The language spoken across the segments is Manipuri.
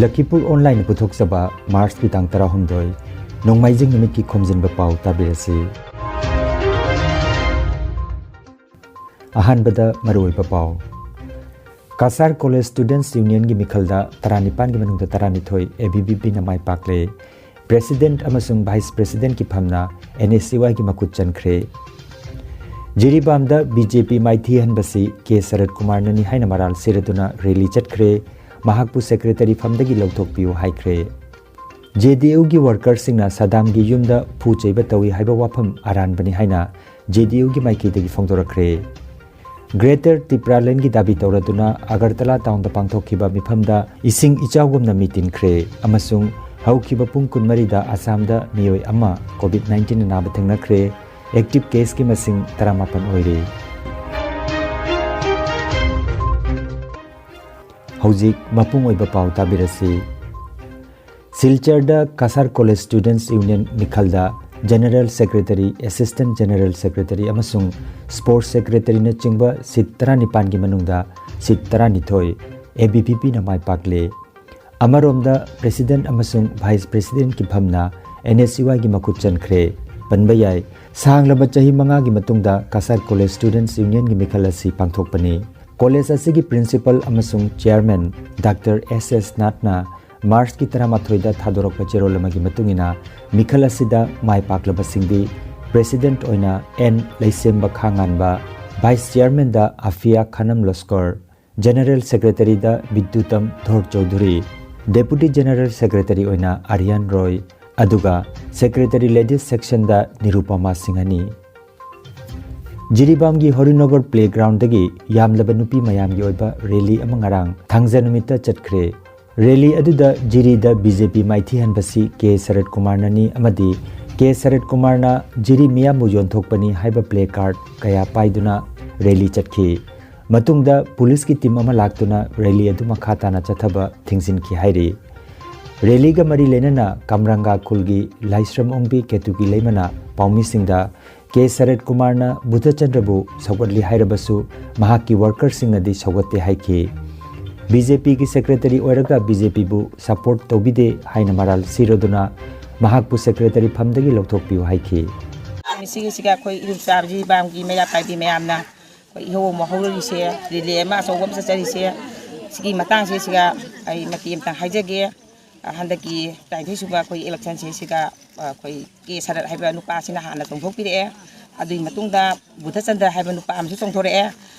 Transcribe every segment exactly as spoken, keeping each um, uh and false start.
ꯂꯈꯤꯄꯨꯔ ꯑꯣꯟꯂꯥꯏꯟꯅ ꯄꯨꯊꯣꯛꯆꯕ ꯃꯥꯔꯆꯀꯤ ꯇꯥꯡ ꯇꯔꯥꯍꯨꯝꯗꯣꯏ, ꯅꯣꯡꯃꯥꯏꯖꯤꯡ ꯅꯨꯃꯤꯠꯀꯤ ꯈꯣꯝꯖꯤꯟꯕ ꯄꯥꯎ ꯇꯥꯕꯤꯔꯁꯤ꯫ ꯑꯍꯥꯟꯕꯗ ꯃꯔꯨꯑꯣꯏꯕ ꯄꯥꯎ꯫ ꯀꯁꯥꯔ ꯀꯣꯂꯦꯖ ꯁ꯭ꯇꯨꯗꯦꯟꯠꯁ ꯌꯨꯅꯤꯌꯟꯒꯤ ꯃꯤꯈꯜꯗ ꯇꯔꯥꯅꯤꯄꯥꯟꯒꯤ ꯃꯅꯨꯡꯗ ꯇꯔꯥꯅꯤꯊꯣꯏ ꯑꯦ ꯕꯤ ꯚꯤ ꯄꯤꯅ ꯃꯥꯏ ꯄꯥꯛꯂꯦ꯫ ꯄ꯭ꯔꯦꯁꯤꯗꯦꯟꯠ ꯑꯃꯁꯨꯡ ꯚꯥꯏꯁ ꯄ꯭ꯔꯦꯁꯤꯗꯦꯟꯠꯀꯤ ꯐꯝꯅ ꯑꯦꯟ ꯑꯦꯁ ꯌꯨ ꯑꯥꯏꯒꯤ ꯃꯈꯨꯠ ꯆꯟꯈ꯭ꯔꯦ꯫ ꯖꯤꯔꯤꯕꯥꯝꯗ ꯕꯤ ꯖꯦ ꯄꯤ ꯃꯥꯏꯊꯤ ꯍꯟꯕꯁꯤ ꯀꯦ ꯁꯔꯠ ꯀꯨꯃꯥꯔꯅꯅꯤ ꯍꯥꯏꯅ ꯃꯔꯥꯜ ꯁꯤꯔꯗꯨꯅ ꯔꯦꯂꯤ ꯆꯠꯈ꯭ꯔꯦ꯫ ꯃꯍꯥꯛꯄꯨ ꯁꯦꯀ꯭ꯔꯦꯇꯔꯤ ꯐꯝꯗꯒꯤ ꯂꯧꯊꯣꯛꯄꯤꯌꯨ ꯍꯥꯏꯈ꯭ꯔꯦ꯫ ꯖꯦ ꯗꯤ ꯌꯨꯒꯤ ꯋꯥꯔꯀꯔꯁꯤꯡꯅ ꯁꯗꯥꯝꯒꯤ ꯌꯨꯝꯗ ꯐꯨ ꯆꯩꯕ ꯇꯧꯏ ꯍꯥꯏꯕ ꯋꯥꯐꯝ ꯑꯔꯥꯟꯕꯅꯤ ꯍꯥꯏꯅ ꯖꯦ ꯗꯤ ꯌꯨꯒꯤ ꯃꯥꯏꯀꯩꯗꯒꯤ ꯐꯣꯡꯗꯣꯔꯛꯈ꯭ꯔꯦ꯫ ꯒ꯭ꯔꯦꯇꯔ ꯇꯤꯄ꯭ꯔꯥꯂꯦꯟꯒꯤ ꯗꯥꯕꯤ ꯇꯧꯔꯗꯨꯅ ꯑꯒꯔꯇꯂꯥ ꯇꯥꯎꯟꯗ ꯄꯥꯡꯊꯣꯛꯈꯤꯕ ꯃꯤꯐꯝꯗ ꯏꯁꯤꯡ ꯏꯆꯥꯎꯒꯨꯝꯅ ꯃꯤ ꯇꯤꯟꯈ꯭ꯔꯦ ꯑꯃꯁꯨꯡ ꯍꯧꯈꯤꯕ ꯄꯨꯡ ꯀꯨꯟꯃꯔꯤꯗ ꯑꯁꯥꯝꯗ ꯃꯤꯑꯣꯏ ꯑꯃ ꯀꯣꯚꯤꯗ ꯅꯥꯏꯟꯇꯤꯟꯅ ꯅꯥꯕ ꯊꯦꯡꯅꯈ꯭ꯔꯦ꯫ ꯑꯦꯛꯇꯤꯚ ꯀꯦꯁꯀꯤ ꯃꯁꯤꯡ ꯇꯔꯥꯃꯥꯄꯟ ꯑꯣꯏꯔꯦ꯫ ꯍꯧꯖꯤꯛ ꯃꯄꯨꯡ ꯑꯣꯏꯕ ꯄꯥꯎ ꯇꯥꯕꯤꯔꯁꯤ꯫ ꯁꯤꯜꯆꯔꯗ ꯀꯁꯥꯔ ꯀꯣꯂꯦꯖ ꯁ꯭ꯇꯨꯗꯦꯟꯠꯁ ꯌꯨꯅꯤꯌꯟ ꯃꯤꯈꯜꯗ general secretary, assistant general secretary ꯑꯃꯁꯨꯡ ꯁ꯭ꯄꯣꯔꯠꯁ ꯁꯦꯀ꯭ꯔꯦꯇꯔꯤꯅꯆꯤꯡꯕ ꯁꯤꯠ ꯇꯔꯥꯅꯤꯄꯥꯟꯒꯤ ꯃꯅꯨꯡꯗ ꯁꯤꯠ ꯇꯔꯥꯅꯤꯊꯣꯏ ꯑꯦ ꯕꯤ ꯚꯤ ꯄꯤꯅ ꯃꯥꯏ ꯄꯥꯛꯂꯦ꯫ ꯑꯃꯔꯣꯝꯗ ꯄ꯭ꯔꯦꯁꯤꯗꯦꯟꯠ ꯑꯃꯁꯨꯡ ꯚꯥꯏꯁ ꯄ꯭ꯔꯦꯁꯤꯗꯦꯟꯠꯀꯤ ꯐꯝꯅ ꯑꯦꯟ ꯑꯦꯁ ꯌꯨ ꯑꯥꯏꯒꯤ ꯃꯈꯨꯠ ꯆꯟꯈ꯭ꯔꯦ꯫ ꯄꯟꯕ ꯌꯥꯏ, ꯁꯥꯡꯂꯕ ꯆꯍꯤ ꯃꯉꯥꯒꯤ ꯃꯇꯨꯡꯗ ꯀꯁꯥꯔ ꯀꯣꯂꯦꯖ ꯁ꯭ꯇꯨꯗꯦꯟꯠꯁ ꯌꯨꯅꯤꯌꯟꯒꯤ ꯃꯤꯈꯜ ꯑꯁꯤ ꯄꯥꯡꯊꯣꯛꯄꯅꯤ꯫ ꯀꯣꯂꯦꯖ ꯑꯁꯤꯒꯤ ꯄ꯭ꯔꯤꯟꯁꯤꯄꯜ ꯑꯃꯁꯨꯡ ꯆꯤꯌꯔꯃꯦꯟ ꯗꯥꯛꯇꯔ ꯑꯦꯁ ꯑꯦꯁ ꯅꯥꯊꯅ ꯃꯥꯔꯆꯀꯤ ꯇꯔꯥꯃꯥꯊꯣꯏꯗ ꯊꯥꯗꯣꯔꯛꯄ ꯆꯦꯔꯣꯜ ꯑꯃꯒꯤ ꯃꯇꯨꯡ ꯏꯟꯅ, ꯃꯤꯈꯜ ꯑꯁꯤꯗ ꯃꯥꯏ ꯄꯥꯛꯂꯕꯁꯤꯡꯗꯤ ꯄ꯭ꯔꯦꯁꯤꯗꯦꯟꯠ ꯑꯣꯏꯅ ꯑꯦꯟ ꯂꯩꯁꯦꯝꯕ ꯈꯥꯉꯥꯟꯕ, ꯚꯥꯏꯁ ꯆꯤꯌꯔꯃꯦꯟꯗ ꯑꯐꯤꯌꯥ ꯈꯥꯅꯝ ꯂꯣꯁꯀꯣꯔ, ꯖꯦꯅꯔꯦꯜ ꯁꯦꯀ꯭ꯔꯦꯇꯔꯤꯗ ꯕꯤꯗ꯭ꯌꯨꯇꯝ Dhar Choudhury, deputy general secretary ꯑꯣꯏꯅ ꯑꯥꯔꯌꯥꯟ ꯔꯣꯏ, ꯑꯗꯨꯒ ꯁꯦꯀ꯭ꯔꯦꯇꯔꯤ ꯂꯦꯗꯤꯁ ꯁꯦꯛꯁꯟꯗ ꯅꯤꯔꯨꯄꯃꯥ ꯁꯤꯡꯍꯅꯤ꯫ ꯖꯤꯔꯤꯕꯥꯝꯒꯤ ꯍꯣꯔꯤꯅꯒꯔ ꯄ꯭ꯂꯦꯒ꯭ꯔꯥꯎꯟꯗꯒꯤ ꯌꯥꯝꯂꯕ ꯅꯨꯄꯤ ꯃꯌꯥꯝꯒꯤ ꯑꯣꯏꯕ ꯔꯦꯂꯤ ꯑꯃ ꯉꯔꯥꯡ ꯊꯥꯡꯖ ꯅꯨꯃꯤꯠꯇ ꯆꯠꯈ꯭ꯔꯦ꯫ ꯔꯦꯂꯤ ꯑꯗꯨꯗ ꯖꯤꯔꯤꯗ ꯕꯤ ꯖꯦ ꯄꯤ ꯃꯥꯏꯊꯤꯍꯟꯕꯁꯤ ꯀꯦ ꯁꯔꯠ ꯀꯨꯃꯥꯔꯅꯅꯤ ꯑꯃꯗꯤ ꯀꯦ ꯁꯔꯠ ꯀꯨꯃꯥꯔꯅ ꯖꯤꯔꯤ ꯃꯤꯌꯥꯝꯕꯨ ꯌꯣꯟꯊꯣꯛꯄꯅꯤ ꯍꯥꯏꯕ ꯄ꯭ꯂꯦ ꯀꯥꯔꯗ ꯀꯌꯥ ꯄꯥꯏꯗꯨꯅ ꯔꯦꯂꯤ ꯆꯠꯈꯤ꯫ ꯃꯇꯨꯡꯗ ꯄꯨꯂꯤꯁꯀꯤ ꯇꯤꯝ ꯑꯃ ꯂꯥꯛꯇꯨꯅ ꯔꯦꯂꯤ ꯑꯗꯨ ꯃꯈꯥ ꯇꯥꯅ ꯆꯠꯊꯕ ꯊꯤꯡꯖꯤꯟꯈꯤ ꯍꯥꯏꯔꯤ꯫ ꯔꯦꯂꯤꯒ ꯃꯔꯤ ꯂꯩꯅꯅ ꯀꯝꯔꯪꯒꯥ ꯈꯨꯜꯒꯤ ꯂꯥꯏꯁ꯭ꯔꯝ ꯑꯣꯡꯕꯤ ꯀꯦꯇꯨꯀꯤ ꯂꯩꯃꯅ ꯄꯥꯎꯃꯤꯁꯤꯡꯗ ꯀꯦ ꯁꯔꯠ ꯀꯨꯃꯥꯔꯅ ꯕꯨꯙꯆꯟꯗ꯭ꯔꯕꯨ ꯁꯧꯒꯠꯂꯤ ꯍꯥꯏꯔꯕꯁꯨ ꯃꯍꯥꯛꯀꯤ ꯋꯥꯔꯀꯔꯁꯤꯡꯅꯗꯤ ꯁꯧꯒꯠꯇꯦ ꯍꯥꯏꯈꯤ꯫ ꯕꯤ ꯖꯦ ꯄꯤꯒꯤ ꯁꯦꯀ꯭ꯔꯦꯇꯔꯤ ꯑꯣꯏꯔꯒ ꯕꯤ ꯖꯦ ꯄꯤꯕꯨ ꯁꯄꯣꯔꯠ ꯇꯧꯕꯤꯗꯦ ꯍꯥꯏꯅ ꯃꯔꯥꯜ ꯁꯤꯔꯗꯨꯅ ꯃꯍꯥꯛꯄꯨ ꯁꯦꯀ꯭ꯔꯦꯇꯔꯤ ꯐꯝꯗꯒꯤ ꯂꯧꯊꯣꯛꯄꯤꯌꯨ ꯍꯥꯏꯈꯤ꯫ ꯉꯁꯤꯒꯤꯁꯤꯒ ꯑꯩꯈꯣꯏ ꯏꯔꯨꯞ ꯆꯥꯕ ꯖꯤꯔꯤꯕꯥꯝꯒꯤ ꯃꯩꯔꯥ ꯄꯥꯏꯕꯤ ꯃꯌꯥꯝꯅ ꯑꯩꯈꯣꯏ ꯏꯍꯧ ꯑꯃ ꯍꯧꯔꯔꯤꯁꯦ, ꯔꯤꯂꯦ ꯑꯃ ꯑꯆꯧꯕ ꯑꯃ ꯆꯠꯆꯔꯤꯁꯦ, ꯁꯤꯒꯤ ꯃꯇꯥꯡꯁꯤꯗꯩꯁꯤꯗ ꯑꯩ ꯃꯇꯦꯛ ꯑꯃꯇꯪ ꯍꯥꯏꯖꯒꯦ꯫ ꯍꯟꯗꯛꯀꯤ ꯇꯔꯥꯅꯤꯊꯣꯏ ꯁꯨꯕ ꯑꯩꯈꯣꯏ ꯏꯂꯦꯛꯁꯟꯁꯦ ꯁꯤꯗ ꯑꯩꯈꯣꯏ ꯀꯦ ꯁꯔꯠ ꯍꯥꯏꯕ ꯅꯨꯄꯥꯁꯤꯅ ꯍꯥꯟꯅ ꯆꯣꯡꯊꯣꯛꯄꯤꯔꯛꯑꯦ꯫ ꯑꯗꯨꯒꯤ ꯃꯇꯨꯡꯗ ꯕꯨꯙꯆꯟꯗ꯭ꯔ ꯍꯥꯏꯕ ꯅꯨꯄꯥ ꯑꯃꯁꯨ ꯆꯣꯡꯊꯣꯔꯛꯑꯦ꯫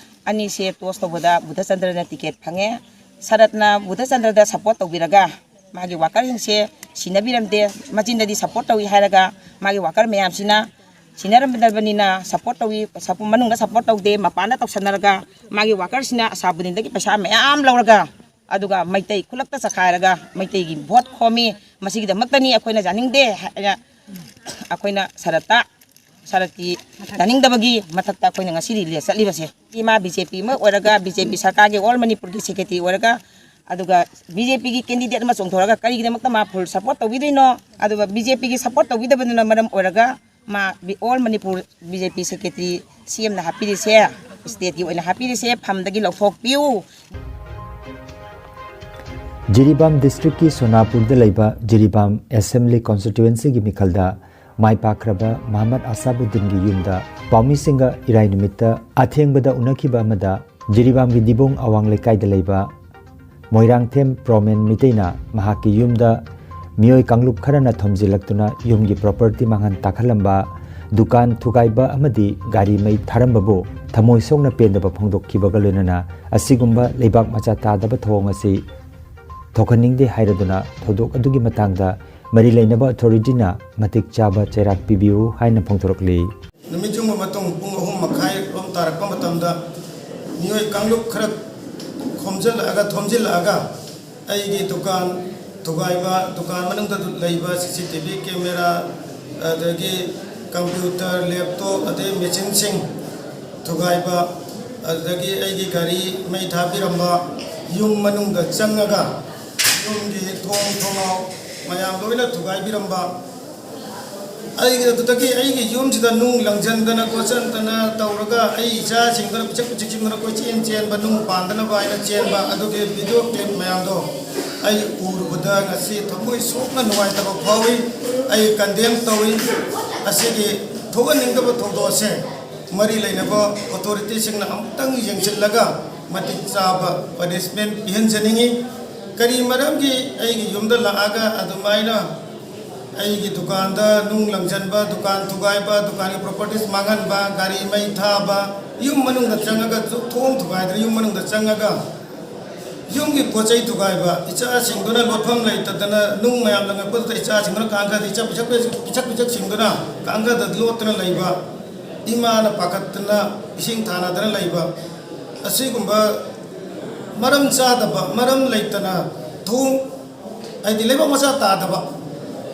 ꯑꯅꯤꯁꯦ ꯇꯣꯁ ꯇꯧꯕꯗ ꯕꯨꯙꯆꯟꯗ꯭ꯔꯅ ꯇꯤꯀꯦꯠ ꯐꯪꯉꯦ꯫ ꯁꯔꯠꯅ ꯕꯨꯙꯆꯟꯗ꯭ꯔꯗ ꯁꯄꯣꯔꯠ ꯇꯧꯕꯤꯔꯒ ꯃꯥꯒꯤ ꯋꯥꯀꯔꯁꯤꯡꯁꯦ ꯁꯤꯟꯅꯕꯤꯔꯝꯗꯦ꯫ ꯃꯆꯤꯟꯗꯗꯤ ꯁꯄꯣꯔꯠ ꯇꯧꯏ ꯍꯥꯏꯔꯒ ꯃꯥꯒꯤ ꯋꯥꯀꯔ ꯃꯌꯥꯝꯁꯤꯅ ꯁꯤꯟꯅꯔꯝꯗꯕꯅꯤꯅ ꯁꯄꯣꯔꯠ ꯇꯧꯏ, ꯁꯄꯣꯔꯠ ꯃꯅꯨꯡꯗ ꯁꯄꯣꯔꯠ ꯇꯧꯗꯦ, ꯃꯄꯥꯟꯗ ꯇꯧꯁꯟꯅꯔꯒ ꯃꯥꯒꯤ ꯋꯥꯀꯔꯁꯤꯅ ꯑꯁꯥꯕꯨꯗꯤꯟꯗꯒꯤ ꯄꯩꯁꯥ ꯃꯌꯥꯝ ꯂꯧꯔꯒ ꯑꯗꯨꯒ ꯃꯩꯇꯩ ꯈꯨꯜꯂꯛꯇ ꯆꯈꯥꯏꯔꯒ ꯃꯩꯇꯩꯒꯤ ꯚꯣꯠ ꯈꯣꯝꯃꯤ꯫ ꯃꯁꯤꯒꯤꯗꯃꯛꯇꯅꯤ ꯑꯩꯈꯣꯏꯅ ꯌꯥꯅꯤꯡꯗꯦ ꯍꯥꯏꯅ ꯑꯩꯈꯣꯏꯅ ꯁꯔꯠꯇ, ꯁꯔꯠꯀꯤ ꯌꯥꯅꯤꯡꯗꯕꯒꯤ ꯃꯊꯛꯇ ꯑꯩꯈꯣꯏꯅ ꯉꯁꯤ ꯔꯤꯂꯦ ꯆꯠꯂꯤꯕꯁꯦ꯫ ꯏꯃꯥ ꯕꯤ ꯖꯦ ꯄꯤ ꯑꯃ ꯑꯣꯏꯔꯒ, ꯕꯤ ꯖꯦ ꯄꯤ ꯁꯔꯀꯥꯔꯒꯤ ꯑꯣꯜ ꯃꯅꯤꯄꯨꯔꯒꯤ ꯁꯦꯀ꯭ꯔꯦꯇꯔꯤ ꯑꯣꯏꯔꯒ, ꯑꯗꯨꯒ ꯕꯤ ꯖꯦ ꯄꯤꯒꯤ ꯀꯦꯟꯗꯤꯗꯦꯠ ꯑꯃ ꯆꯣꯡꯊꯣꯔꯒ ꯀꯔꯤꯒꯤꯗꯃꯛꯇ ꯃꯥ ꯐꯨꯜ ꯁꯄꯣꯔꯠ ꯇꯧꯕꯤꯗꯣꯏꯅꯣ? ꯑꯗꯨꯒ ꯕꯤ ꯖꯦ ꯄꯤꯒꯤ ꯁꯄꯣꯔꯠ ꯇꯧꯕꯤꯗꯕꯗꯨꯅ ꯃꯔꯝ ꯑꯣꯏꯔꯒ ꯃꯥ B-, all Manipur B J P secretary ꯁꯤ ꯑꯦꯝꯅ ꯍꯥꯞꯄꯤꯔꯤꯁꯦ, ꯁ꯭ꯇꯦꯠꯀꯤ ꯑꯣꯏꯅ ꯍꯥꯞꯄꯤꯔꯤꯁꯦ, ꯐꯝꯗꯒꯤ ꯂꯧꯊꯣꯛꯄꯤꯌꯨ꯫ ꯖꯤꯔꯤꯕꯥꯝ ꯗꯤꯁꯇ꯭ꯔꯤꯛꯀꯤ ꯁꯣꯅꯥꯄꯨꯔꯗ ꯂꯩꯕ ꯖꯤꯔꯤꯕꯥꯝ ꯑꯦꯁꯦꯝꯕ꯭ꯂꯤ ꯀꯣꯟꯁꯇꯤꯇ꯭ꯋꯦꯟꯁꯤꯒꯤ ꯃꯤꯈꯜꯗ ꯃꯥꯏ ꯄꯥꯛꯈ꯭ꯔꯕ ꯃꯍꯃꯗ ꯑꯁꯥꯕꯨꯗꯤꯟꯒꯤ ꯌꯨꯝꯗ ꯄꯥꯎꯃꯤꯁꯤꯡꯒ ꯏꯔꯥꯏ ꯅꯨꯃꯤꯠꯇ ꯑꯊꯦꯡꯕꯗ ꯎꯅꯈꯤꯕ ꯑꯃꯗ ꯖꯤꯔꯤꯕꯥꯝꯒꯤ ꯗꯤꯕꯣꯡ ꯑꯋꯥꯡ ꯂꯩꯀꯥꯏꯗ ꯂꯩꯕ ꯃꯣꯏꯔꯥꯡꯊꯦꯝ ꯄ꯭ꯔꯣꯃꯦꯟ ꯃꯤꯇꯩꯅ ꯃꯍꯥꯛꯀꯤ ꯌꯨꯝꯗ ꯃꯤꯑꯣꯏ ꯀꯥꯡꯂꯨꯞ ꯈꯔꯅ ꯊꯣꯝꯖꯤꯜꯂꯛꯇꯨꯅ ꯌꯨꯝꯒꯤ ꯄ꯭ꯔꯣꯄꯔꯇꯤ ꯃꯥꯡꯍꯟ ꯇꯥꯛꯍꯜꯂꯝꯕ, ꯗꯨꯀꯥꯟ ꯊꯨꯒꯥꯏꯕ ꯑꯃꯗꯤ ꯒꯥꯔꯤ ꯃꯩ ꯊꯥꯔꯝꯕꯕꯨ ꯊꯃꯣꯏ ꯁꯣꯛꯅ ꯄꯦꯟꯗꯕ ꯐꯣꯡꯗꯣꯛꯈꯤꯕꯒ ꯂꯣꯏꯅꯅ ꯑꯁꯤꯒꯨꯝꯕ ꯂꯩꯕꯥꯛ ꯃꯆꯥ ꯇꯥꯗꯕ ꯊꯧꯑꯣꯡ ꯑꯁꯤ ꯊꯣꯛꯍꯟꯅꯤꯡꯗꯦ ꯍꯥꯏꯔꯗꯨꯅ ꯊꯧꯗꯣꯛ ꯑꯗꯨꯒꯤ ꯃꯇꯥꯡꯗ ꯃꯔꯤ ꯂꯩꯅꯕ ꯑꯣꯊꯣꯔꯤꯇꯤꯅ ꯃꯇꯤꯛ ꯆꯥꯕ ꯆꯩꯔꯥꯛ ꯄꯤꯕꯤꯌꯨ ꯍꯥꯏꯅ ꯐꯣꯡꯗꯣꯔꯛꯂꯤ꯫ ꯅꯨꯃꯤꯠ ꯌꯨꯡꯕ ꯃꯇꯨꯡ ꯄꯨꯡ ꯑꯍꯨꯝ ꯃꯈꯥꯏ ꯔꯣꯝ ꯇꯥꯔꯛꯄ ꯃꯇꯝꯗ ꯃꯤꯑꯣꯏ ꯀꯥꯡꯂꯨꯞ ꯈꯔ ꯈꯣꯝꯖꯤꯜꯂꯛꯑꯒ, ꯊꯣꯝꯖꯤꯜꯂꯛꯑꯒ ꯑꯩꯒꯤ ꯗꯨꯀꯥꯟ ꯊꯨꯒꯥꯏꯕ, ꯗꯨꯀꯥꯟ ꯃꯅꯨꯡꯗ ꯂꯩꯕ ꯁꯤ ꯁꯤ ꯇꯤ ꯚꯤ ꯀꯦꯃꯦꯔꯥ, ꯑꯗꯒꯤ ꯀꯝꯄ꯭ꯌꯨꯇꯔ, ꯂꯦꯞꯇꯣꯞ, ꯑꯗꯩ ꯃꯦꯆꯤꯟꯁꯤꯡ ꯊꯨꯒꯥꯏꯕ, ꯑꯗꯨꯗꯒꯤ ꯑꯩꯒꯤ ꯒꯥꯔꯤ ꯃꯩ ꯊꯥꯕꯤꯔꯝꯕ, ꯌꯨꯝ ꯃꯅꯨꯡꯗ ꯆꯪꯉꯒ ꯌꯨꯝꯒꯤ ꯊꯣꯡ ꯊꯣꯡꯅꯥꯎ ꯃꯌꯥꯝ ꯂꯣꯏꯅ ꯊꯨꯒꯥꯏꯕꯤꯔꯝꯕ, ꯑꯩꯒꯤ ꯑꯗꯨꯗꯒꯤ ꯑꯩꯒꯤ ꯌꯨꯝꯁꯤꯗ ꯅꯨꯡ ꯂꯪꯁꯤꯟꯗꯅ ꯈꯣꯠꯆꯟꯗꯅ ꯇꯧꯔꯒ ꯑꯩ ꯏꯆꯥꯁꯤꯡꯗꯨꯅ ꯄꯤꯁꯛ ꯄꯤꯁꯛꯁꯤꯡꯗꯨꯅ ꯀꯣꯏꯆꯦꯟ ꯆꯦꯟꯕ, ꯅꯨꯡ ꯄꯥꯟꯗꯅꯕ ꯍꯥꯏꯅ ꯆꯦꯟꯕ ꯑꯗꯨꯒꯤ ꯚꯤꯗꯤꯑꯣ ꯀ꯭ꯂꯤꯞ ꯃꯌꯥꯝꯗꯣ ꯑꯩ ꯎꯔꯨꯕꯗ ꯉꯁꯤ ꯊꯃꯣꯏ ꯁꯣꯛꯅ ꯅꯨꯡꯉꯥꯏꯇꯕ ꯐꯥꯎꯏ꯫ ꯑꯩ ꯀꯟꯗꯦꯝ ꯇꯧꯏ꯫ ꯑꯁꯤꯒꯤ ꯊꯣꯛꯍꯟꯅꯤꯡꯗꯕ ꯊꯧꯗꯣꯛ ꯑꯁꯦ ꯃꯔꯤ ꯂꯩꯅꯕ ꯑꯣꯊꯣꯔꯤꯇꯤꯁꯤꯡꯅ ꯑꯃꯨꯛꯇꯪ ꯌꯦꯡꯁꯤꯜꯂꯒ ꯃꯇꯤꯛ ꯆꯥꯕ ꯄꯅꯤꯁꯃꯦꯟ ꯄꯤꯍꯟꯖꯅꯤꯡꯏ꯫ ꯀꯔꯤ ꯃꯔꯝꯒꯤ ꯑꯩꯒꯤ ꯌꯨꯝꯗ ꯂꯥꯛꯑꯒ ꯑꯗꯨꯃꯥꯏꯅ ꯑꯩꯒꯤ ꯗꯨꯀꯥꯟꯗ ꯅꯨꯡ ꯂꯪꯁꯤꯟꯕ, ꯗꯨꯀꯥꯟ ꯊꯨꯒꯥꯏꯕ, ꯗꯨꯀꯥꯟꯒꯤ ꯄ꯭ꯔꯣꯄꯔꯇꯤꯁ ꯃꯥꯡꯍꯟꯕ, ꯒꯥꯔꯤ ꯃꯩ ꯊꯥꯕ, ꯌꯨꯝ ꯃꯅꯨꯡꯗ ꯆꯪꯉꯒ ꯊꯣꯡ ꯊꯨꯒꯥꯏꯗꯅ ꯌꯨꯝ ꯃꯅꯨꯡꯗ ꯆꯪꯉꯒ ꯌꯨꯝꯒꯤ ꯄꯣꯠ ꯆꯩ ꯊꯨꯒꯥꯏꯕ, ꯏꯆꯥꯁꯤꯡꯗꯨꯅ ꯂꯣꯠꯐꯝ ꯂꯩꯇꯗꯅ ꯅꯨꯡ ꯃꯌꯥꯝ ꯂꯪꯉꯛꯄꯗꯨꯗ ꯏꯆꯥꯁꯤꯡꯗꯨꯅ ꯀꯥꯡꯈꯗ, ꯏꯆꯥ ꯄꯤꯁꯛ ꯄꯤꯁꯛ, ꯄꯤꯁꯛ ꯄꯤꯁꯛꯁꯤꯡꯗꯨꯅ ꯀꯥꯡꯈꯗ ꯂꯣꯠꯇꯅ ꯂꯩꯕ, ꯏꯃꯥꯅ ꯄꯥꯈꯠꯇꯅ ꯏꯁꯤꯡ ꯊꯥꯅꯗꯅ ꯂꯩꯕ, ꯑꯁꯤꯒꯨꯝꯕ ꯃꯔꯝ ꯆꯥꯗꯕ, ꯃꯔꯝ ꯂꯩꯇꯅ ꯊꯣꯡ, ꯍꯥꯏꯗꯤ ꯂꯩꯕꯥꯛ ꯃꯆꯥ ꯇꯥꯗꯕ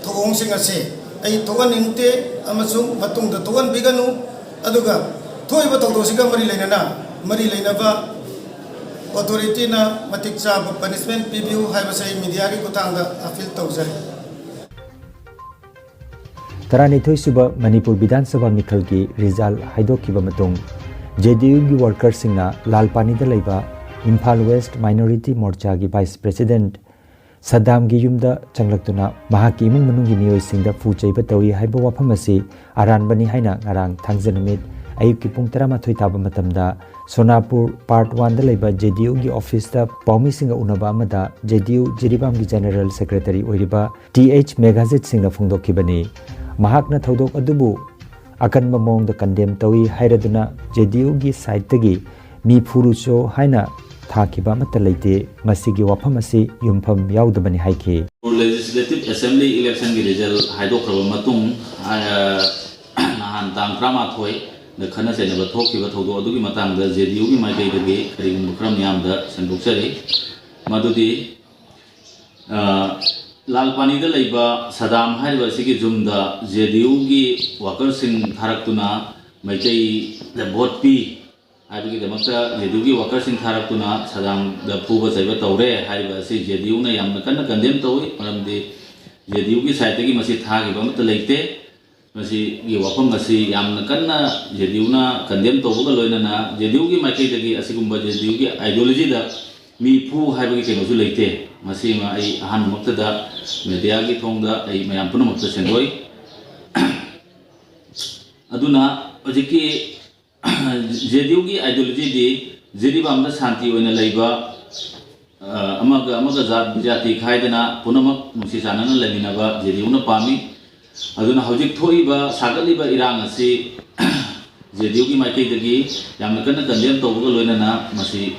ꯊꯧꯑꯣꯡꯁꯤꯡ ꯑꯁꯤ ꯑꯩ ꯊꯣꯛꯍꯟꯅꯤꯡꯗꯦ ꯑꯃꯁꯨꯡ ꯃꯇꯨꯡꯗ ꯊꯣꯛꯍꯟꯕꯤꯒꯅꯨ꯫ ꯑꯗꯨꯒ ꯊꯣꯛꯏꯕ ꯊꯧꯗꯣꯛꯁꯤꯒ ꯃꯔꯤ ꯂꯩꯅꯅ, ꯃꯔꯤ ꯂꯩꯅꯕ ꯑꯣꯊꯣꯔꯤꯇꯤꯅ ꯃꯇꯤꯛ ꯆꯥꯕ ꯄꯅꯤꯁꯃꯦꯟ ꯄꯤꯕꯤꯌꯨ ꯍꯥꯏꯕꯁꯦ ꯑꯩ ꯃꯤꯗꯤꯌꯥꯒꯤ ꯈꯨꯠꯊꯥꯡꯗ ꯑꯄꯤꯜ ꯇꯧꯖꯔꯤ꯫ ꯇꯔꯥꯅꯤꯊꯣꯏꯁꯨꯕ ꯃꯅꯤꯄꯨꯔ ꯕꯤꯙꯥꯟ ꯁꯚꯥ ꯃꯤꯈꯜꯒꯤ ꯔꯤꯖꯜ ꯍꯥꯏꯗꯣꯛꯈꯤꯕ ꯃꯇꯨꯡ, ꯖꯦꯗꯤꯌꯨꯒꯤ ꯋꯥꯔꯀꯔꯁꯤꯡꯅ ꯂꯥꯜꯄꯥꯅꯤꯗ ꯂꯩꯕ ꯏꯝꯐꯥꯜ ꯋꯦꯁ꯭ꯠ ꯃꯥꯏꯅꯣꯔꯤꯇꯤ ꯃꯣꯔꯆꯥꯒꯤ ꯚꯥꯏꯁ ꯄ꯭ꯔꯦꯁꯤꯗꯦꯟꯠ ꯁꯗꯥꯝꯒꯤ ꯌꯨꯝꯗ ꯆꯪꯂꯛꯇꯨꯅ ꯃꯍꯥꯛꯀꯤ ꯏꯃꯨꯡ ꯃꯅꯨꯡꯒꯤ ꯃꯤꯑꯣꯏꯁꯤꯡꯗ ꯐꯨ ꯆꯩꯕ ꯇꯧꯏ ꯍꯥꯏꯕ ꯋꯥꯐꯝ ꯑꯁꯤ ꯑꯔꯥꯟꯕꯅꯤ ꯍꯥꯏꯅ ꯉꯔꯥꯡ ꯊꯥꯡꯖ ꯅꯨꯃꯤꯠ ꯑꯌꯨꯛꯀꯤ ꯄꯨꯡ ꯇꯔꯥꯃꯥꯊꯣꯏ ꯇꯥꯕ ꯃꯇꯝꯗ ꯁꯣꯅꯥꯄꯨꯔ ꯄꯥꯔꯠ ꯋꯥꯟꯗ ꯂꯩꯕ ꯖꯦꯗꯤꯌꯨꯒꯤ ꯑꯣꯐꯤꯁꯇ ꯄꯥꯎꯃꯤꯁꯤꯡꯒ ꯎꯅꯕ ꯑꯃꯗ ꯖꯦꯗꯤꯌꯨ ꯖꯤꯔꯤꯕꯥꯝꯒꯤ ꯖꯦꯅꯔꯦꯜ ꯁꯦꯀ꯭ꯔꯦꯇꯔꯤ ꯑꯣꯏꯔꯤꯕ ꯇꯤ ꯑꯩꯆ ꯃꯦꯘꯥꯖꯤꯠ ꯁꯤꯡꯅ ꯐꯣꯡꯗꯣꯛꯈꯤꯕꯅꯤ꯫ ꯃꯍꯥꯛꯅ ꯊꯧꯗꯣꯛ ꯑꯗꯨꯕꯨ ꯑꯀꯟꯕ ꯃꯑꯣꯡꯗ ꯀꯟꯗꯦꯝ ꯇꯧꯏ ꯍꯥꯏꯔꯗꯨꯅ ꯖꯦꯗꯤꯌꯨꯒꯤ ꯁꯥꯏꯠꯇꯒꯤ ꯃꯤ ꯐꯨꯔꯨꯆꯣ ꯍꯥꯏꯅ ꯊꯥꯈꯤꯕ ꯑꯃꯠꯇ ꯂꯩꯇꯦ꯫ ꯃꯁꯤꯒꯤ ꯋꯥꯐꯝ ꯑꯁꯤ ꯌꯨꯝꯐꯝ ꯌꯥꯎꯗꯕꯅꯤ ꯍꯥꯏꯈꯤ꯫ ꯂꯦꯖꯤꯁꯂꯦꯇꯤꯚ ꯑꯦꯁꯦꯝꯕ꯭ꯂꯤ ꯏꯂꯦꯛꯁꯟꯒꯤ ꯔꯤꯖꯜ ꯍꯥꯏꯗꯣꯛꯈ꯭ꯔꯕ ꯃꯇꯨꯡ, ꯑ, ꯅꯍꯥꯟ ꯇꯥꯡ ꯇꯔꯥꯃꯥꯊꯣꯏꯗ ꯈꯠꯅ ꯆꯩꯅꯕ ꯊꯣꯛꯈꯤꯕ ꯊꯧꯗꯣꯛ ꯑꯗꯨꯒꯤ ꯃꯇꯥꯡꯗ ꯖꯦꯗꯤꯌꯨꯒꯤ ꯃꯥꯏꯀꯩꯗꯒꯤ ꯀꯔꯤꯒꯨꯝꯕ ꯈꯔ ꯃꯤꯌꯥꯝꯗ ꯁꯟꯗꯣꯛꯆꯔꯤ꯫ ꯃꯗꯨꯗꯤ, ꯑ, ꯂꯥꯜꯄꯥꯅꯤꯗ ꯂꯩꯕ ꯁꯗꯥꯝ ꯍꯥꯏꯔꯤꯕ ꯑꯁꯤꯒꯤ ꯌꯨꯝꯗ ꯖꯦꯗꯤꯌꯨꯒꯤ ꯋꯥꯀꯔꯁꯤꯡ ꯊꯥꯔꯛꯇꯨꯅ ꯃꯩꯇꯩꯗ ꯚꯣꯠ ꯄꯤ ꯍꯥꯏꯕꯒꯤꯗꯃꯛꯇ ꯖꯦꯗꯤꯌꯨꯒꯤ ꯋꯥꯀꯔꯁꯤꯡ ꯊꯥꯔꯛꯇꯨꯅ ꯁꯗꯥꯝꯗ ꯐꯨꯕ ꯆꯩꯕ ꯇꯧꯔꯦ ꯍꯥꯏꯔꯤꯕ ꯑꯁꯤ ꯖꯦꯗꯤꯌꯨꯅ ꯌꯥꯝꯅ ꯀꯟꯅ ꯀꯟꯗꯦꯝ ꯇꯧꯏ꯫ ꯃꯔꯝꯗꯤ ꯖꯦꯗꯤꯌꯨꯒꯤ ꯁꯥꯏꯠꯇꯒꯤ ꯃꯁꯤ ꯊꯥꯈꯤꯕ ꯑꯃꯠꯇ ꯂꯩꯇꯦ꯫ ꯃꯁꯤꯒꯤ ꯋꯥꯐꯝ ꯑꯁꯤ ꯌꯥꯝꯅ ꯀꯟꯅ ꯖꯦ ꯗꯤ ꯌꯨꯅ ꯀꯟꯗꯦꯝ ꯇꯧꯕꯒ ꯂꯣꯏꯅꯅ ꯖꯦ ꯗꯤ ꯌꯨꯒꯤ ꯃꯥꯏꯀꯩꯗꯒꯤ ꯑꯁꯤꯒꯨꯝꯕ ꯖꯦ ꯗꯤ ꯌꯨꯒꯤ ꯑꯥꯏꯗꯤꯌꯣꯂꯣꯖꯤꯗ ꯃꯤ ꯐꯨ ꯍꯥꯏꯕꯒꯤ ꯀꯩꯅꯣꯁꯨ ꯂꯩꯇꯦ꯫ ꯃꯁꯤꯃ ꯑꯩ ꯑꯍꯥꯟꯕꯃꯛꯇꯗ ꯃꯦꯗꯤꯌꯥꯒꯤ ꯊꯣꯡꯗ ꯑꯩ ꯃꯌꯥꯝ ꯄꯨꯝꯅꯃꯛꯇ ꯁꯦꯡꯗꯣꯛꯏ꯫ ꯑꯗꯨꯅ ꯍꯧꯖꯤꯛꯀꯤ ꯖꯦ ꯗꯤ ꯌꯨꯒꯤ ꯑꯥꯏꯗꯤꯌꯣꯂꯣꯖꯤꯗꯤ ꯖꯤꯔꯤꯕꯥꯝꯗ ꯁꯥꯟꯇꯤ ꯑꯣꯏꯅ ꯂꯩꯕ, ꯑ, ꯑꯃꯒ ꯑꯃꯒ ꯖꯥꯠ ꯕꯤꯖꯥꯇꯤ ꯈꯥꯏꯗꯅ ꯄꯨꯝꯅꯃꯛ ꯅꯨꯡꯁꯤ ꯆꯥꯟꯅꯅ ꯂꯩꯃꯤꯟꯅꯕ ꯖꯦ ꯗꯤ ꯌꯨꯅ ꯄꯥꯝꯃꯤ꯫ ꯑꯗꯨꯅ ꯍꯧꯖꯤꯛ ꯊꯣꯛꯏꯕ, ꯁꯥꯒꯠꯂꯤꯕ ꯏꯔꯥꯡ ꯑꯁꯤ ꯖꯦ ꯗꯤ ꯌꯨꯒꯤ ꯃꯥꯏꯀꯩꯗꯒꯤ ꯌꯥꯝꯅ ꯀꯟꯅ ꯀꯟꯗꯦꯝ ꯇꯧꯕꯒ ꯂꯣꯏꯅꯅ ꯃꯁꯤ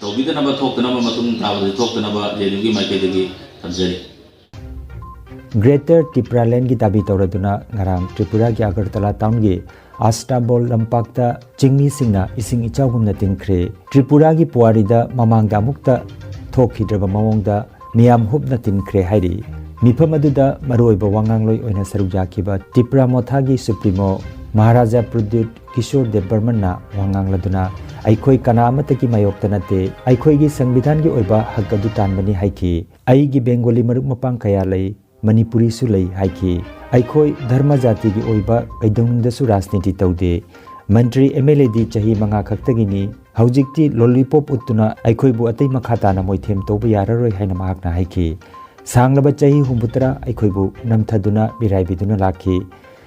ꯇꯧꯕꯤꯗꯅꯕ, ꯊꯣꯛꯇꯅꯕ, ꯃꯇꯨꯡ ꯇꯥꯕꯗꯁꯨ ꯊꯣꯛꯇꯅꯕ ꯖꯦ ꯗꯤ ꯌꯨꯒꯤ ꯃꯥꯏꯀꯩꯗꯒꯤ ꯊꯝꯖꯔꯤ꯫ ꯒ꯭ꯔꯦꯇꯔ ꯇꯤꯄ꯭ꯔꯥꯂꯦꯟꯒꯤ ꯗꯥꯕꯤ ꯇꯧꯔꯗꯨꯅ ꯉꯔꯥꯡ ꯇ꯭ꯔꯤꯄꯨꯔꯥꯒꯤ ꯑꯒꯔꯇꯂꯥ ꯇꯥꯎꯟꯒꯤ ꯑꯁꯇꯥꯕꯣꯜ ꯂꯝꯄꯥꯛꯇ ꯆꯤꯡꯃꯤꯁꯤꯡꯅ ꯏꯁꯤꯡ ꯏꯆꯥꯎꯒꯨꯝꯅ ꯇꯤꯟꯈ꯭ꯔꯦ꯫ ꯇ꯭ꯔꯤꯄꯨꯔꯥꯒꯤ ꯄꯨꯋꯥꯔꯤꯗ ꯃꯃꯥꯡꯗ ꯑꯃꯨꯛꯇ ꯊꯣꯛꯈꯤꯗ꯭ꯔꯕ ꯃꯑꯣꯡꯗ ꯃꯤꯌꯥꯝ ꯍꯨꯞꯅ ꯇꯤꯟꯈ꯭ꯔꯦ ꯍꯥꯏꯔꯤ꯫ ꯃꯤꯐꯝ ꯑꯗꯨꯗ ꯃꯔꯨꯑꯣꯏꯕ ꯋꯥꯉꯥꯡꯂꯣꯏ ꯑꯣꯏꯅ ꯁꯔꯨꯛ ꯌꯥꯈꯤꯕ ꯇꯤꯄ꯭ꯔꯥ ꯃꯣꯊꯥꯒꯤ ꯁꯨꯄ꯭ꯔꯤꯃꯣ ꯃꯍꯥꯔꯥꯖꯥ ꯄ꯭ꯔꯗ꯭ꯌꯨꯠ ꯀꯤꯁꯣꯔ ꯗꯦꯕ ꯕꯔꯃꯟꯅ ꯋꯥ ꯉꯥꯡꯂꯗꯨꯅ, "ꯑꯩꯈꯣꯏ ꯀꯅꯥ ꯑꯃꯠꯇꯒꯤ ꯃꯥꯌꯣꯛꯇ ꯅꯠꯇꯦ, ꯑꯩꯈꯣꯏꯒꯤ ꯁꯪꯕꯤꯙꯥꯟꯒꯤ ꯑꯣꯏꯕ ꯍꯛ ꯑꯗꯨ ꯇꯥꯟꯕꯅꯤ" ꯍꯥꯏꯈꯤ꯫ "ꯑꯩꯒꯤ ꯕꯦꯡꯒꯣꯂꯤ ꯃꯔꯨꯞ ꯃꯄꯥꯡ ꯀꯌꯥ ꯂꯩ, ꯃꯅꯤꯄꯨꯔꯤꯁꯨ ꯂꯩ" ꯍꯥꯏꯈꯤ꯫ "ꯑꯩꯈꯣꯏ ꯙꯔꯃ ꯖꯥꯇꯤꯒꯤ ꯑꯣꯏꯕ ꯀꯩꯗꯧꯅꯨꯡꯗꯁꯨ ꯔꯥꯖꯅꯤꯇꯤ ꯇꯧꯗꯦ꯫ ꯃꯟꯇ꯭ꯔꯤ ꯑꯦꯝ ꯑꯦꯜ ꯑꯦꯗꯤ ꯆꯍꯤ ꯃꯉꯥ ꯈꯛꯇꯒꯤꯅꯤ꯫ ꯍꯧꯖꯤꯛꯇꯤ ꯂꯣꯂꯤꯄꯣꯞ ꯎꯠꯇꯨꯅ ꯑꯩꯈꯣꯏꯕꯨ ꯑꯇꯩ ꯃꯈꯥ ꯇꯥꯅ ꯃꯣꯏꯊꯦꯝ ꯇꯧꯕ ꯌꯥꯔꯔꯣꯏ" ꯍꯥꯏꯅ ꯃꯍꯥꯛꯅ ꯍꯥꯏꯈꯤ꯫ ꯁꯥꯡꯂꯕ ꯆꯍꯤ ꯍꯨꯝꯐꯨꯇꯔꯥ ꯑꯩꯈꯣꯏꯕꯨ ꯅꯝꯊꯗꯨꯅ ꯃꯤꯔꯥꯏꯕꯤꯗꯨꯅ ꯂꯥꯛꯈꯤ꯫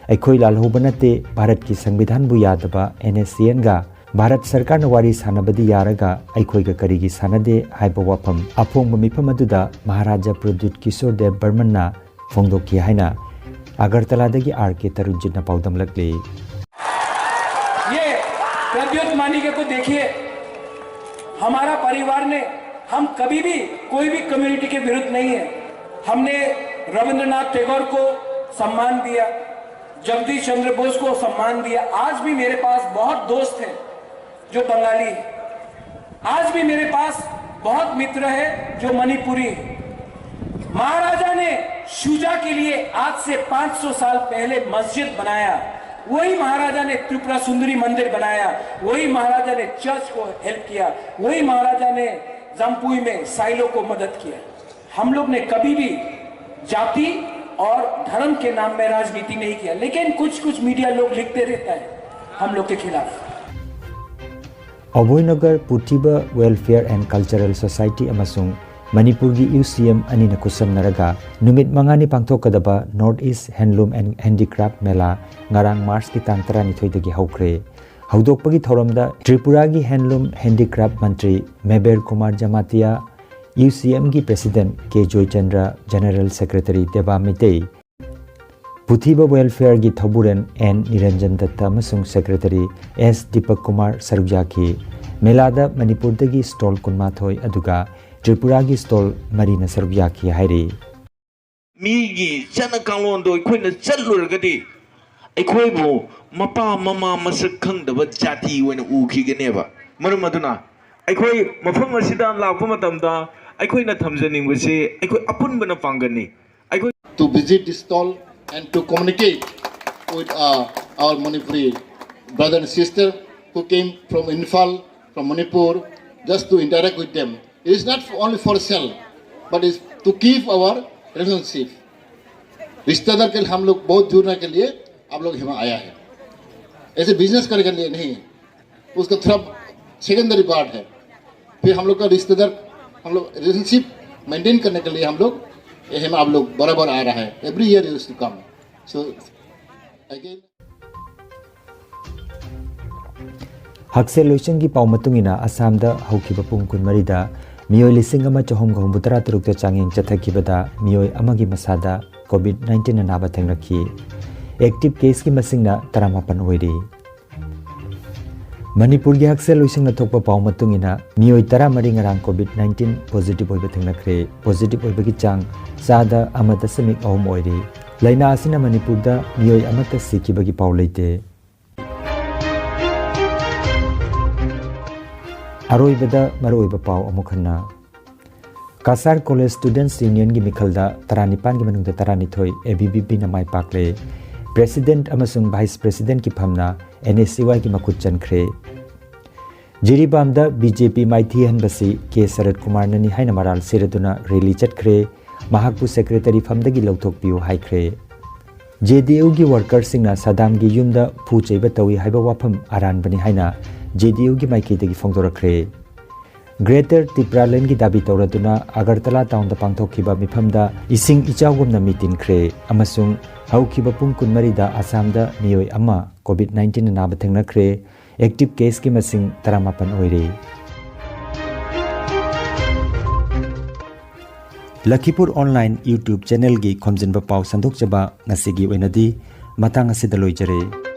"ꯑꯩꯈꯣꯏ ꯂꯥꯜꯍꯧꯕ ꯅꯠꯇꯦ, ꯚꯥꯔꯠꯀꯤ ꯁꯪꯕꯤꯙꯥꯟꯕꯨ ꯌꯥꯗꯕ ꯑꯦꯟ ꯑꯦꯁ ꯁꯤ ꯑꯦꯟꯒ ꯚꯥꯔꯠ ꯁꯔꯀꯥꯔꯅ ꯋꯥꯔꯤ ꯁꯥꯟꯅꯕꯗꯤ ꯌꯥꯔꯒ ꯑꯩꯈꯣꯏꯒ ꯀꯔꯤꯒꯤ ꯁꯥꯟꯅꯗꯦ?" ꯍꯥꯏꯕ ꯋꯥꯐꯝ ꯑꯐꯣꯡꯕ ꯃꯤꯐꯝ ꯑꯗꯨꯗ ꯃꯍꯥꯔꯥꯖꯥ ꯄ꯭ꯔꯗ꯭ꯌꯨꯠ ꯀꯤꯁꯣꯔ ꯗꯦꯕ ꯕꯔꯃꯟꯅ ꯐꯣꯡꯗꯣꯛꯈꯤ ꯍꯥꯏꯅ ꯑꯒꯔꯇꯂꯥꯗꯒꯤ ꯑꯥꯔ ꯀꯦ ꯇꯔꯨꯟꯖꯤꯠꯅ ꯄꯥꯎꯗꯝꯂꯛꯂꯤ꯫ ये प्रद्युत मानिके को देखिए, हमारा परिवार ने, हम कभी भी कोई भी कम्युनिटी के विरुद्ध नहीं है। हमने रविंद्रनाथ टैगोर को सम्मान दिया, जगदीश चंद्र बोस को सम्मान दिया। आज भी मेरे पास बहुत दोस्त हैं जो बंगाली हैं। आज भी मेरे पास बहुत मित्र हैं जो मणिपुरी हैं। महाराजा ने शुजा के लिए आज से पाँच सौ साल पहले मस्जिद बनाया, वही महाराजा ने त्रिपुरा सुंदरी मंदिर बनाया, वही महाराजा ने चर्च को हेल्प किया, वही महाराजा ने जम्पुई में साइलो को मदद किया। हम लोग ने कभी भी जाति और धर्म के नाम में राजनीति नहीं किया, लेकिन कुछ कुछ मीडिया लोग लिखते रहता है हम लोग के खिलाफ। ꯑꯕꯣꯏꯅꯒꯔ ꯄꯨꯊꯤꯕ ꯋꯦꯜꯐꯤꯌꯔ ꯑꯦꯟ ꯀꯜꯆꯔꯦꯜ ꯁꯣꯁꯥꯏꯇꯤ ꯑꯃꯁꯨꯡ ꯃꯅꯤꯄꯨꯔꯒꯤ ꯌꯨ ꯁꯤ ꯑꯦꯝ ꯑꯅꯤꯅ ꯈꯨꯠꯁꯝꯅꯔꯒ ꯅꯨꯃꯤꯠ ꯃꯉꯥꯅꯤ ꯄꯥꯡꯊꯣꯛꯀꯗꯕ north east handloom and handicraft mela ꯉꯔꯥꯡ ꯃꯥꯔꯆꯀꯤ ꯇꯥꯡ ꯇꯔꯥꯅꯤꯊꯣꯏꯗꯒꯤ ꯍꯧꯈ꯭ꯔꯦ꯫ ꯍꯧꯗꯣꯛꯄꯒꯤ ꯊꯧꯔꯝꯗ ꯇ꯭ꯔꯤꯄꯨꯔꯥꯒꯤ ꯍꯦꯟꯂꯨꯝ ꯍꯦꯟꯗꯤꯀ꯭ꯔꯥꯐ ꯃꯟꯇ꯭ꯔꯤ ꯃꯦꯕꯦꯔ ꯀꯨꯃꯥꯔ ꯖꯃꯥꯇꯤꯌꯥ, ꯌꯨ ꯁꯤ ꯑꯦꯝꯒꯤ president K Joychandra, general secretary Deba Meitei, ꯄꯨꯊꯤꯕ ꯋꯦꯜꯐꯤꯌꯔꯒꯤ ꯊꯧꯕꯨꯔꯦꯟ ꯑꯦꯟ ꯅꯤꯔꯟꯖꯟ ꯗꯠꯇ ꯑꯃꯁꯨꯡ ꯁꯦꯀ꯭ꯔꯦꯇꯔꯤ ꯑꯦꯁ ꯗꯤꯄꯛ ꯀꯨꯃꯥꯔ ꯁꯔꯨꯛ ꯌꯥꯈꯤ꯫ ꯃꯦꯂꯥꯗ ꯃꯅꯤꯄꯨꯔꯗꯒꯤ ꯁ꯭ꯇꯣꯜ ꯀꯨꯟꯃꯥꯊꯣꯏ ꯑꯗꯨꯒ ꯇ꯭ꯔꯤꯄꯨꯔꯥꯒꯤ ꯁ꯭ꯇꯣꯜ ꯃꯔꯤꯅ ꯁꯔꯨꯛ ꯌꯥꯈꯤ ꯍꯥꯏꯔꯤ꯫ ꯃꯤꯒꯤ ꯆꯠꯅ ꯀꯥꯡꯂꯣꯟꯗꯣ ꯑꯩꯈꯣꯏꯅ ꯆꯠꯂꯨꯔꯒꯗꯤ ꯑꯩꯈꯣꯏꯕꯨ ꯃꯄꯥ ꯃꯃꯥ ꯃꯁꯛ ꯈꯪꯗꯕ ꯖꯥꯇꯤ ꯑꯣꯏꯅ ꯎꯈꯤꯒꯅꯦꯕ꯫ ꯃꯔꯝ ꯑꯗꯨꯅ ꯑꯩꯈꯣꯏ ꯃꯐꯝ ꯑꯁꯤꯗ ꯂꯥꯛꯄ ꯃꯇꯝꯗ ꯑꯩꯈꯣꯏꯅ ꯊꯝꯖꯅꯤꯡꯕꯁꯤ ꯑꯩꯈꯣꯏ ꯑꯄꯨꯟꯕꯅ ꯄꯥꯡꯒꯜꯅꯤ꯫ ꯑꯩꯈꯣꯏ to visit this stall and to communicate with uh, our Manipuri brother and sister who came from Imphal, from Manipur, just to interact with them. It is not only for sale, but is to keep our relationship. रिश्तेदार के लिए हम लोग बहुत जुड़ने के लिए आप लोग यहाँ आया है। ऐसे बिजनेस करने के लिए नहीं, उसका थोड़ा सेकेंडरी पार्ट है। फिर हम लोग का रिश्तेदार, हम लोग रिलेशनशिप मेंटेन करने के लिए हम लोग यहाँ आप लोग बराबर आ रहा है। Every year used to come. So again, ꯍꯛꯁꯦꯜ ꯂꯣꯏꯁꯪꯒꯤ ꯄꯥꯎ ꯃꯇꯨꯡ ꯏꯟꯅ ꯑꯁꯥꯝꯗ ꯍꯧꯈꯤꯕ ꯄꯨꯡ ꯀꯨꯟꯃꯔꯤꯗ ꯃꯤꯑꯣꯏ ꯂꯤꯁꯤꯡ ꯑꯃ ꯆꯍꯨꯝꯒ ꯍꯨꯝꯐꯨꯇꯔꯥ ꯇꯔꯨꯛꯇ ꯆꯥꯡꯌꯦꯡ ꯆꯠꯊꯈꯤꯕꯗ ꯃꯤꯑꯣꯏ ꯑꯃꯒꯤ ꯃꯁꯥꯗ ꯀꯣꯚꯤꯗ ꯅꯥꯏꯟꯇꯤꯟ ꯑꯅꯥꯕ ꯊꯦꯡꯅꯈꯤ꯫ ꯑꯦꯛꯇꯤꯚ ꯀꯦꯁꯀꯤ ꯃꯁꯤꯡꯅ ꯇꯔꯥꯃꯥꯄꯟ ꯑꯣꯏꯔꯤ꯫ ꯃꯅꯤꯄꯨꯔꯒꯤ ꯍꯛꯁꯦꯜ ꯂꯣꯏꯁꯪꯅ ꯊꯣꯛꯄ ꯄꯥꯎ ꯃꯇꯨꯡ ꯏꯟꯅ ꯃꯤꯑꯣꯏ ꯇꯔꯥꯃꯔꯤ ꯉꯔꯥꯡ ꯀꯣꯚꯤꯗ ꯅꯥꯏꯟꯇꯤꯟ ꯄꯣꯖꯤꯇꯤꯚ ꯑꯣꯏꯕ ꯊꯦꯡꯅꯈ꯭ꯔꯦ꯫ ꯄꯣꯖꯤꯇꯤꯚ ꯑꯣꯏꯕꯒꯤ ꯆꯥꯡ ꯆꯥꯗ ꯑꯃ ꯗꯁꯃꯤꯛ ꯑꯍꯨꯝ ꯑꯣꯏꯔꯤ꯫ ꯂꯥꯏꯅꯥ ꯑꯁꯤꯅ ꯃꯅꯤꯄꯨꯔꯗ ꯃꯤꯑꯣꯏ ꯑꯃꯠꯇ ꯁꯤꯈꯤꯕꯒꯤ ꯄꯥꯎ ꯂꯩꯇꯦ꯫ ꯑꯔꯣꯏꯕꯗ ꯃꯔꯨꯑꯣꯏꯕ ꯄꯥꯎ ꯑꯃꯨꯛ ꯍꯟꯅ꯫ ꯀꯁꯥꯔ ꯀꯣꯂꯦꯖ ꯁ꯭ꯇꯨꯗꯦꯟꯠꯁ ꯌꯨꯅꯤꯌꯟꯒꯤ ꯃꯤꯈꯜꯗ ꯇꯔꯥꯅꯤꯄꯥꯟꯒꯤ ꯃꯅꯨꯡꯗ ꯇꯔꯥꯅꯤꯊꯣꯏ ꯑꯦ ꯕꯤ ꯚꯤ ꯄꯤꯅ ꯃꯥꯏ ꯄꯥꯛꯂꯦ꯫ ꯄ꯭ꯔꯦꯁꯤꯗꯦꯟꯠ ꯑꯃꯁꯨꯡ ꯚꯥꯏꯁ ꯄ꯭ꯔꯦꯁꯤꯗꯦꯟꯠꯀꯤ ꯐꯝꯅ ꯑꯦꯟ ꯑꯦꯁ ꯁꯤ ꯋꯥꯏꯒꯤ ꯃꯈꯨꯠ ꯆꯟꯈ꯭ꯔꯦ꯫ ꯖꯤꯔꯤꯕꯥꯝꯗ ꯕꯤ ꯖꯦ ꯄꯤ ꯃꯥꯏꯊꯤꯍꯟꯕꯁꯤ ꯀꯦ ꯁꯔꯠ ꯀꯨꯃꯥꯔꯅꯅꯤ ꯍꯥꯏꯅ ꯃꯔꯥꯜ ꯁꯤꯔꯗꯨꯅ ꯔꯦꯂꯤ ꯆꯠꯈ꯭ꯔꯦ꯫ ꯃꯍꯥꯛꯄꯨ ꯁꯦꯀ꯭ꯔꯦꯇꯔꯤ ꯐꯝꯗꯒꯤ ꯂꯧꯊꯣꯛꯄꯤꯌꯨ ꯍꯥꯏꯈ꯭ꯔꯦ꯫ ꯖꯦ ꯗꯤ ꯌꯨꯒꯤ ꯋꯥꯔꯀꯔꯁꯤꯡꯅ ꯁꯗꯥꯝꯒꯤ ꯌꯨꯝꯗ ꯐꯨ ꯆꯩꯕ ꯇꯧꯏ ꯍꯥꯏꯕ ꯋꯥꯐꯝ ꯑꯔꯥꯟꯕꯅꯤ ꯍꯥꯏꯅ ꯖꯦ ꯗꯤ ꯌꯨꯒꯤ ꯃꯥꯏꯀꯩꯗꯒꯤ ꯐꯣꯡꯗꯣꯔꯛꯈ꯭ꯔꯦ꯫ ꯒ꯭ꯔꯦꯇꯔ ꯇꯤꯄ꯭ꯔꯥꯂꯦꯟꯒꯤ ꯗꯥꯕꯤ ꯇꯧꯔꯗꯨꯅ ꯑꯒꯔꯇꯂꯥ ꯇꯥꯎꯟꯗ ꯄꯥꯡꯊꯣꯛꯈꯤꯕ ꯃꯤꯐꯝꯗ ꯏꯁꯤꯡ ꯏꯆꯥꯎꯒꯨꯝꯅ ꯃꯤ ꯇꯤꯟꯈ꯭ꯔꯦ ꯑꯃꯁꯨꯡ ꯍꯧꯈꯤꯕ ꯄꯨꯡ ꯀꯨꯟꯃꯔꯤꯗ ꯑꯁꯥꯝꯗ ꯃꯤꯑꯣꯏ ꯑꯃ ꯀꯣꯚꯤꯗ ꯅꯥꯏꯟꯇꯤꯟꯅ ꯅꯥꯕ ꯊꯦꯡꯅꯈ꯭ꯔꯦ꯫ ꯑꯦꯛꯇꯤꯚ ꯀꯦꯁꯀꯤ ꯃꯁꯤꯡ ꯇꯔꯥꯃꯥꯄꯟ ꯑꯣꯏꯔꯦ꯫ ꯂꯈꯤꯄꯨꯔ ꯑꯣꯟꯂꯥꯏꯟ YouTube ꯆꯦꯅꯦꯜꯒꯤ ꯈꯣꯝꯖꯤꯟꯕ ꯄꯥꯎ ꯁꯟꯗꯣꯛꯆꯕ ꯉꯁꯤꯒꯤ ꯑꯣꯏꯅꯗꯤ ꯃꯇꯥꯡ ꯑꯁꯤꯗ ꯂꯣꯏꯖꯔꯦ꯫